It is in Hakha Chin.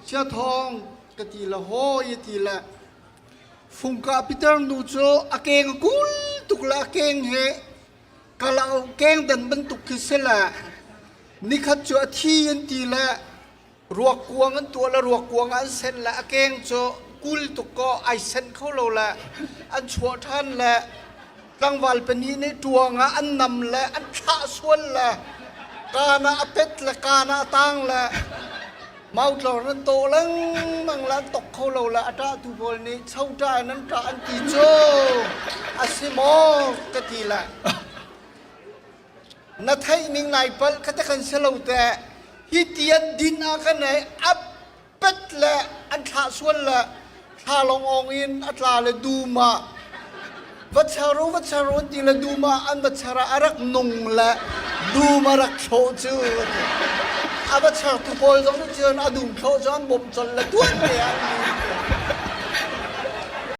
Sia Thawng ka ti le hawi a ti le Fungka Peter nu cu a keng a kul tuk le a keng he kalau keng dan bantuk khi si le nikhat cu a thi an ti le ruak kuang an tuah le ruak kuang ah an sen le a keng cu kul tuk kaw ai sen kho lo le an chuah ṭhan le tlangval pahnih nih ṭuang ah an nam le an thlah sual le kaan ah a pet le kaan ah a tang le mautlor nan tawh lengmang le an tok kho lo le a ṭahtu pawl nih choṭah in an ṭah an ti cu a si maw ka ti le na theih ning nai palh kha te kan si lo teh hi ti an din ah kan ei a pet le an thlah sual le thla lawng ong in a tla le dum ah va char u va char u an ti le dum ah an va char ah a rak nung le dum a rak thlawh cu a va chartu pawl zong nih cun a dum thlawh cu an bawmh colh le tuan te ah an.